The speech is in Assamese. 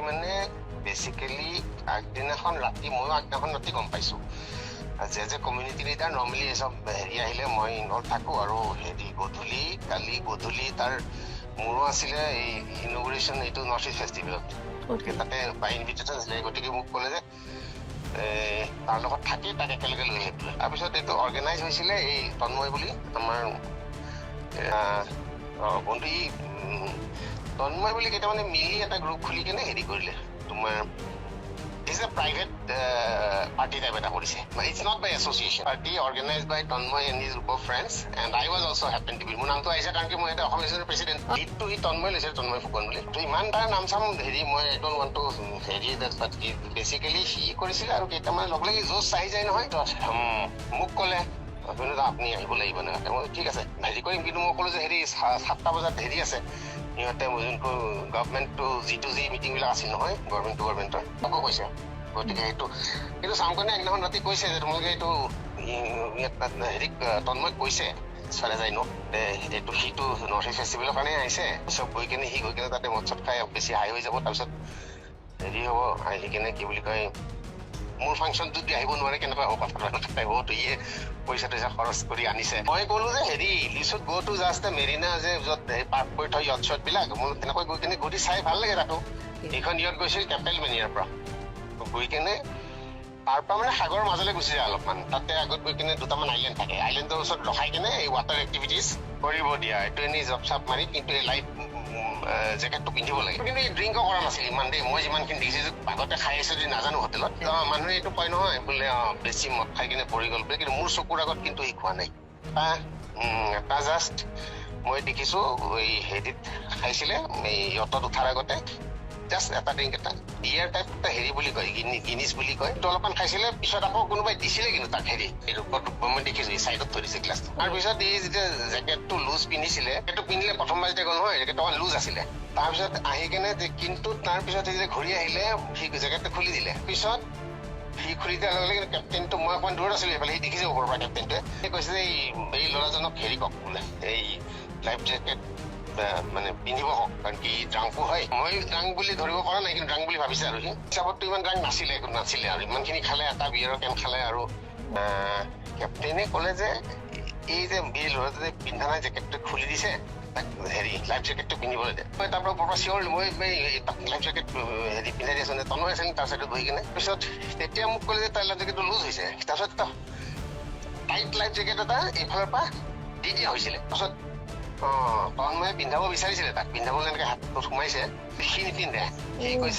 মানে বেচিকেলি আগদিনাখন ৰাতি, ময়ো আগদিনাখন ৰাতি গম পাইছো যে as a community leader normally এই চব হেৰি আহিলে মই ইনভল্ভ থাকোঁ। আৰু হেৰি গধূলি, কালি গধূলি তাৰ মোৰো আছিলে এই ইনঅগুৰেশ্যন, এইটো নৰ্থ ইষ্ট ফেষ্টিভেলত। গতিকে তাতে বাই ইনভিটেশ্যন আছিলে। গতিকে মোক ক'লে যে তাৰ লগত থাকি তাক একেলগে লৈ আহিবলৈ। তাৰপিছত এইটো অৰ্গেনাইজ হৈছিলে এই তন্ময় বুলি আমাৰ বন্ধু, ই তন্ময় বুলি কেইটামানে মিলি এটা গ্ৰুপ খুলি কেনে হেৰি কৰিলে তোমাৰ, is a private party type এটা কৰিছে। It's not by association, party organize by Tanmoy and his group of friends, and I was also happen to be, মোৰ নামটো আহিছে কাৰণ কি মই এটা অসম এছ'চিয়েশ্যনৰ প্ৰেচিডেণ্ট। লিডটো সি তন্ময় লৈছে, তন্ময় ফুকন বুলি। তো ইমান তাৰ নাম চাম হেৰি মই আই don't want to হেৰি that, but basically সি কৰিছিলে আৰু কেইটামান লগ লাগি জোচ আহি যায় নহয়। তো মোক ক'লে, "অভিনয়, আপুনি আহিব লাগিব।" এনেকৈ মই ঠিক আছে, হেৰি কৰিম। কিন্তু মই ক'লো যে হেৰি 7টা বজাত হেৰি আছে, সিহঁতে যোনটো গভমেণ্টটো যিটো যি মিটিংবিলাক আছিল নহয়, গভৰ্ণমেণ্ট টু গভৰ্ণমেণ্টৰ, আকৌ কৈছে। গতিকে সেইটো কিন্তু চামকনে একদিনাখন ৰাতি কৈছে যে তোমালোকে এইটো ইয়াত তাত হেৰিক তন্ময়ক কৈছে ছোৱালী যায় ন, এইটো সিটো নৰ্থ ইষ্ট ফেষ্টিভেলৰ কাৰণে আহিছে। চব গৈ কেনে, সি গৈ কেনে তাতে মদ চদ খাই বেছি হাই হৈ যাব, তাৰপিছত হেৰি হ'ব, আহি কেনে কি বুলি কয়, মোৰ ফাংচনটোত দি আহিব নোৱাৰে, কেনেকুৱা হ'ব কথাটো? বহুত ইয়ে পইচা টইচা খৰচ কৰি আনিছে। মই ক'লো যে হেৰি, you should go to just Marina যে য'ত পাৰ্ক কৰি থয় ইয়ট চিয়ট বিলাক, মোৰ তেনেকৈ গৈ কেনে ঘূৰি চাই ভাল লাগে তাতো। এইখন ইয়ট গৈছিল কেপেল মেৰিনাৰ পৰা গৈ কেনে, তাৰ পৰা মানে সাগৰৰ মাজলৈ গুচি যায় অলপমান। তাতে আগত গৈ কেনে দুটামান আইলেণ্ড থাকে, আইলেণ্ডৰ ওচৰত ৰখাই কেনে এই ৱাটাৰ এক্টিভিটিজ কৰিব দিয়া। এইটো এনেই জপ চাপ মাৰি, কিন্তু এই লাইফ জেকেটটো পিন্ধিব লাগে। কিন্তু এই ড্ৰিংকো কৰা নাছিল ইমান দেই। মই যিমানখিনি দেখিছো, আগতে খাই আছে যদি নাজানো। হোটেলত মানুহে এইটো কয় নহয় বোলে বেছি মদ খাই কিনে পৰি গ'ল বোলে, কিন্তু মোৰ চকুৰ আগত কিন্তু সি খোৱা নাই। এটা জাষ্ট মই দেখিছো, এই হেৰিত খাইছিলে, এই য়টত উঠাৰ আগতে জাষ্ট এটা ড্ৰিংক, এটা বিয়াৰ টাইপ এটা হেৰি বুলি কয়, গিনিছ বুলি কয়, সেইটো অলপমান খাইছিলে। পিছত আকৌ কোনোবাই দিছিলে কিন্তু তাক হেৰি এই ৰূপত মই দেখিছো, এই চাইডত থৈ দিছে গ্লাছটো। তাৰপিছত এই যেতিয়া জেকেটটো লুজ পিন্ধিছিলে, সেইটো পিন্ধিলে প্ৰথমবাৰ যেতিয়া গ'ল নহয়, জেকেটটো অকণ লুজ আছিলে। তাৰপিছত আহি কেনে কিন্তু তাৰপিছত সি যেতিয়া ঘূৰি আহিলে, সি জেকেটটো খুলি দিলে। পিছত সি খুলি দিয়াৰ লগে লগে কেপ্টেইনটো, মই অকণমান দূৰত আছিলো সেইফালে, সি দেখিছে ওপৰৰ পৰা। কেপ্টেইনটোৱে সি কৈছে যে এই ল'ৰাজনক হেৰি কওক বোলে, এই লাইফ জেকেট মানে পিন্ধিব কওক, কাৰণ কি ড্ৰাংকো হয়। মই ড্ৰাংক বুলি ধৰিব পৰা নাই, কিন্তু ড্ৰাংক বুলি ভাবিছে। আৰু সি হিচাপততো ইমান ড্ৰাংক নাছিলে, একো নাছিলে। আৰু ইমানখিনি খালে, এটা বিয়েৰৰ কেন খালে। আৰু কেপ্টেইনে ক'লে যে এই যে এই ল'ৰাটোৱে যে পিন্ধা নাই, জেকেটটো খুলি দিছে, তাক হেৰি লাইফ জেকেটটো পিন্ধিবলৈ দে। মই তাৰ পৰা ওপৰৰ পৰা চিঞৰিলো মই, এই তাক লাইফ জেকেট হেৰি পিন্ধাই দিয়াচোন। তন্ময় আছিল তাৰ চাইডত বহি কিনে। পিছত তেতিয়া মোক ক'লে যে তাৰ লাইফ জেকেটটো লুজ হৈছে। তাৰপিছত এটা টাইট লাইফ জেকেট এটা এইফালৰ পৰা দি দিয়া হৈছিলে। তাৰপিছত তন্ময়ে পিন্ধাব বিচাৰিছিলে তাক, পিন্ধাবলৈ এনেকে হাতটো সোমাইছে, সি নিপিন্ধে। সি কৈছে